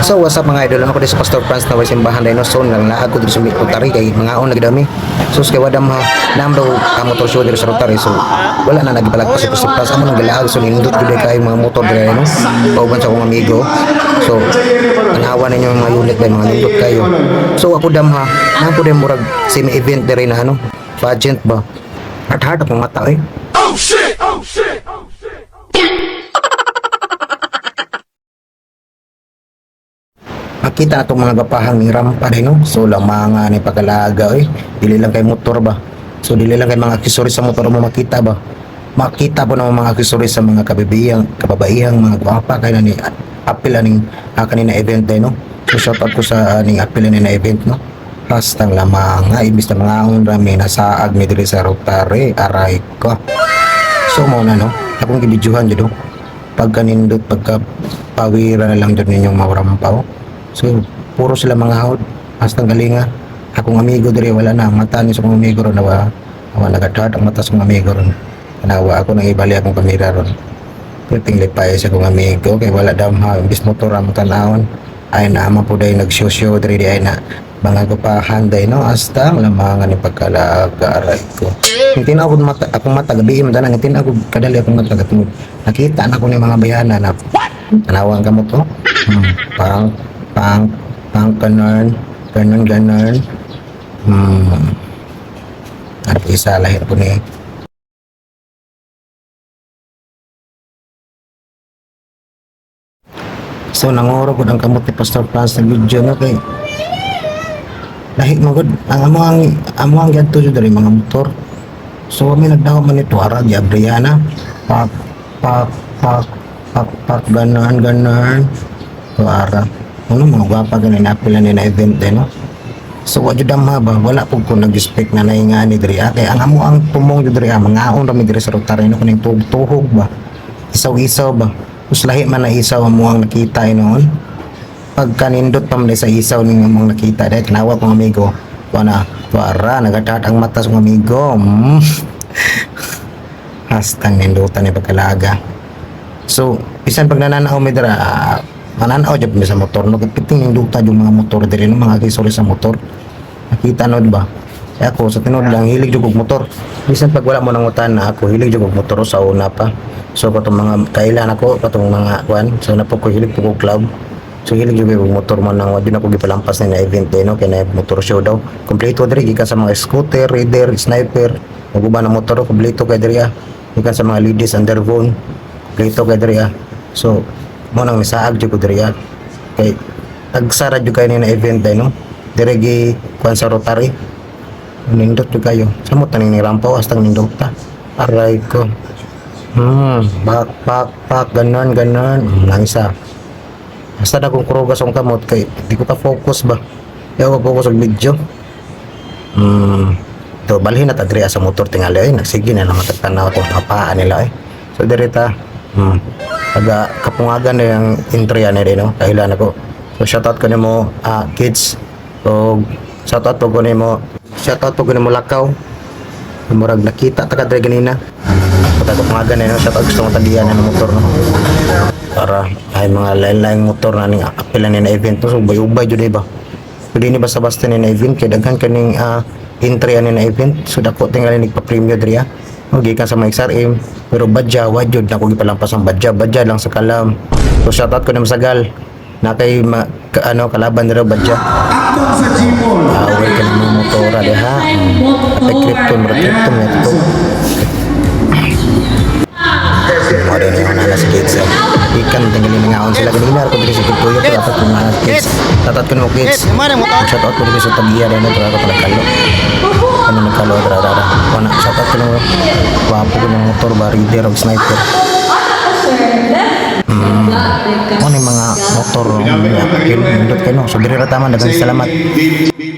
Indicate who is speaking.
Speaker 1: So what's up, mga idol? Ako di sa Pastor Franz na way simbahan dahil no. So naglaag ko diri sa Rotary kay mga on nagdami. So kay wadam ha naam daw ang motor show diri sa Rotary, so wala na nagipalagpas sa Pastor Franz amo nang gilaag. So nindot gud kay mga motor diri no. Pauban sa akong amigo. So tanawa ninyo yung mga unit ba, mga nindot kayo. So ako dam ha naam po din murag semi event diri na ano, pageant ba. Heart heart akong mata eh. Makita na itong mga gapahang ni rampa din, no? So lamanga ni pagkalaga eh. Dili lang kay motor ba. So dili lang kay mga accessories sa motor mo makita ba. Makita po ng mga accessories sa mga kabibiyang, kababaihang, mga gwapa kay na ni apil aning kanina event din, no? So shout out ko sa aning apil ani na event, no? Hastang lamanga, imbis na mga rami nasaag mi diri sa Rotary, aray ko. So mo na no, akong gibidyuhan jud oh. Pagka nindot, pagka pawira na lang jud ninyong maurampaw. So puro sila mga hawd. Hastang galinga. Akong amigo diri wala na ang mata ni sa akong amigo ron nawa. Awa nagadad ang mata sa akong amigo ron. Tanawa ako nang ibali akong kamera ron. Perting lipay sa akong amigo kay wala damha imbis motor ang tanawon ay naama po dahil nag-show-show diri di ay na mga gupahan day no, hasta lamangan ni pagkalaga, aray ko. Ang tinaw ko mata, akong mata gabi man tanan, ang tinaw ko kadali akong mata katungod nakita na ko ni mga bayana na tanawan ka mo to. Pang pang pang kanon kanon ganon. Ano po isa lahir po ni. So nangoro ko ang kamot ni Pastor Franz na video no kay lahi mo gud ang amo ang giadto jud diri mga motor. So kami nagdaw man nito ara gi Abriana. Pak pak pak pak pak ganon ganon. So ara ano mga gwapa gani na pila ni na event din no. So wa jud damha ba, wala pud ko nag-expect na nainga ni diri ah. Kay ang amo ang tumong jud diri ah, mangaon ra mi diri sa Rotary no, kuning tuhog ba. Isaw-isaw ba. Us lahi man na isaw amo ang nakita noon. Pagkanindot pa man sa isaw ning among nakita dahil tanawa kong amigo wala wara nagatat ang mata sa kong amigo. Hastang nindutan ni pagkalaga. So bisan pag nananaw mi dira ah, mananaw jud mi sa motor no, piting ninduta yung mga motor diri no, mga accessories sa motor nakita no, di ba? Kaya ako sa tinuod lang hilig jud og motor. Bisan pag wala mo nangutan na ako hilig jud og motor sa una pa. So katong mga kailan ako katong mga kuan, so na po ko hilig po ko club. So hilig jud og motor man nang wa jud ako gipalampas na event din no, kay na motor show daw. Kompleto diri gikan sa mga scooter, rider, sniper, ug uban na motor kompleto kay diri ah. Gikan sa mga ladies underbone, kompleto kay diri ah. So mo nang misaag jud ko diri ah. Kay tagsara jud kay ni na event din no. Diri gi kuan sa Rotary. Nindot jud kayo. Samot na ning rampaw hastang nindot ta. Aray ko. Pak pak pak ganon ganon. Nang isa. Basta na kong kurugas ang kamot kay di ko ka focus ba. Di ako focus og video. To balhin na ta diri sa motor tingali ay nagsige na naman tanaw tong papaan nila eh. So diri ta. Taga kapungagan na yung entry ani din no. Kailan ako. So shoutout ko nimo ah, kids. So shoutout po ko nimo. Shoutout po ko nimo lakaw. Murag nakita ta ka diri ganina. Taga kapungagan na no. Shoutout gusto mo tagiyan ng motor no. Para ay mga lain-laing motor na ning apila ni na event no. So ubay-ubay jud ba. Pwede ni basta-basta ni na event kay daghan kaning entry ani na event. So dako tingali nagpa-premyo diri ah. O gikan sa mga XRM pero badya wa jud na ko gipalampas ang badya, badya lang sa kalam. So shoutout ko na masagal na kay ma, ka, ano kalaban dira badya.
Speaker 2: Ako sa Gmall.
Speaker 1: Away ka ng mga motora diha. Atay krypton, mura krypton na ito. Mo rin yung nana sa kids. Eh. Ikan tinggalin nga sila ganina ko diri sa Kipuyo pero dapat ko mga kids. Tatat ko mo kids. Shout out ko diri sa Tagiya rin pero ako nagkalo. Ano nagkalo dara dara. Wala shout out ko nang wapo ko ng motor ba rider og sniper. Mo ni mga motor nga apil nindot kayo no. So diri ra taman, daghang salamat.
Speaker 2: David